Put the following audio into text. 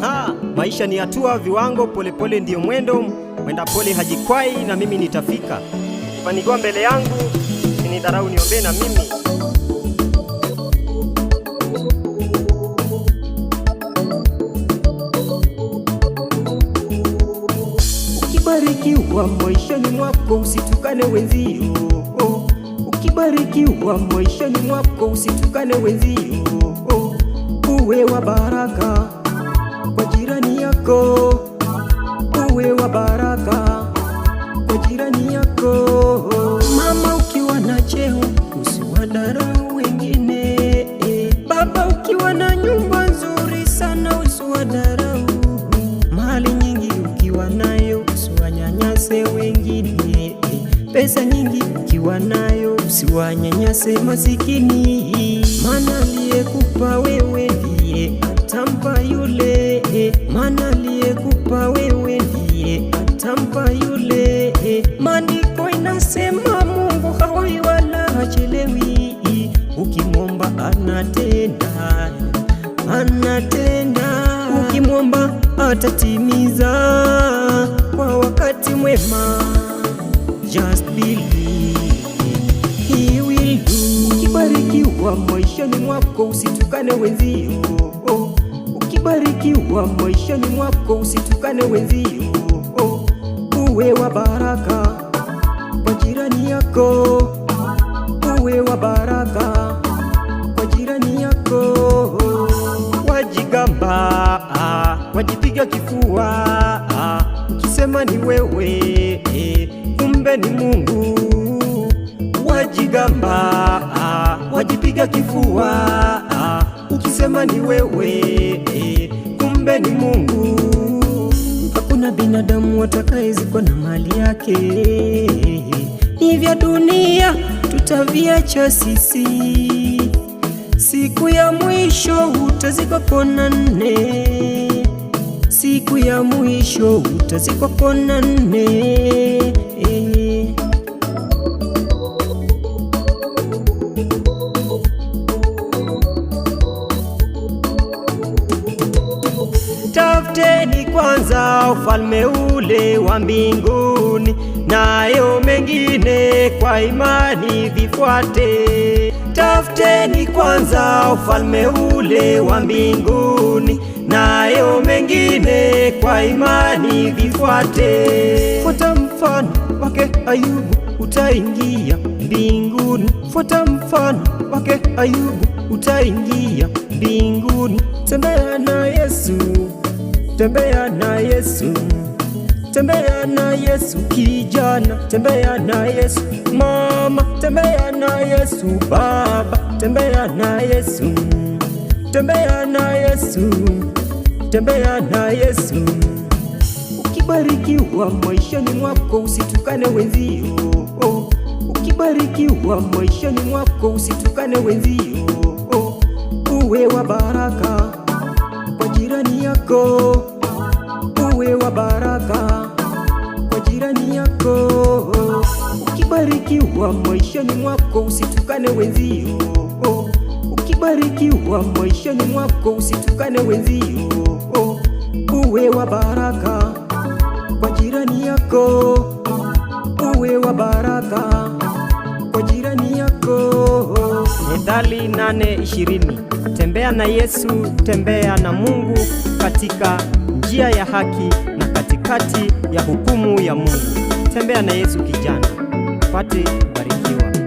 Aha, maisha ni hatua, viwango, polepole ndiyo mwendo, mwenda pole hajikwai, na mimi nitafika. Ukifanikiwa mbele yangu, usinidharau, niombee na mimi. Ukibarikiwa maishani mwako usitukane wenzio. Oh. Ukibarikiwa maishani mwako usitukane wenzio. Oh. Uwe wa baraka kwa jirani yako, uwe wa baraka kwa jirani yako. Mama ukiwa na cheo usiwadharau wengine. Baba ukiwa na nyumba nzuri sana usiwadharau. Mali nyingi ukiwa nayo usiwanyanyase wengine. Pesa nyingi ukiwa nayo usiwanyanyase masikini. Maana aliyekupa wewe ndiye atampa yule. Maana aliyekupa wewe ndiye atampa yule. Maandiko inasema Mungu hawi wala hachelewi. Ukimwomba anatenda, anatenda. Ukimwomba atatimiza kwa wakati mwema. Just believe he will do. Ukibarikiwa maishani mwako usitukane wenzio. Oh. Ukibarikiwa maishani mwako usitukane wenzio. Oh. Uwe wa baraka kwa jirani yako, uwe wa baraka kwa jirani yako. Wajigamba, wajipiga kifua, ukisema ni wewe, kumbe ni Mungu. Wajigamba, wajipiga kifua, ukisema ni wewe, kumbe ni Mungu. Hakuna binadamu atakayezikwa na mali yake, ni vya dunia tutaviacha sisi. Siku ya mwisho utazikwa kona nne, siku ya mwisho utazikwa kona nne. Tafuteni kwanza ufalme ule wa mbinguni, nayo mengine kwa imani vifuate. Tafuteni kwanza ufalme ule wa mbinguni, nayo mengine kwa imani vifuate. Fuata mfano wake Ayubu, utaingia mbinguni. Fuata mfano wake Ayubu, utaingia mbinguni. Tembea na Yesu, tembea na Yesu, tembea na Yesu kijana, tembea na Yesu mama, tembea na Yesu baba, tembea na Yesu, tembea na Yesu, tembea na Yesu. Ukibarikiwa maishani mwako usitukane wenzio. Oh. Ukibarikiwa maishani mwako usitukane wenzio. Oh. Uwe wa baraka kwa jirani yako, uwe wa baraka kwa jirani yako. Ukibarikiwa maishani mwako usitukane wenzio. Oh. Ukibarikiwa maishani mwako usitukane wenzio. Oh. Uwe wa baraka kwa jirani yako, uwe wa baraka kwa jirani yako. Methali 8:20. Tembea na Yesu, tembea na Mungu katika njia ya haki na katikati ya hukumu ya Mungu. Tembea na Yesu kijana, upate kubarikiwa.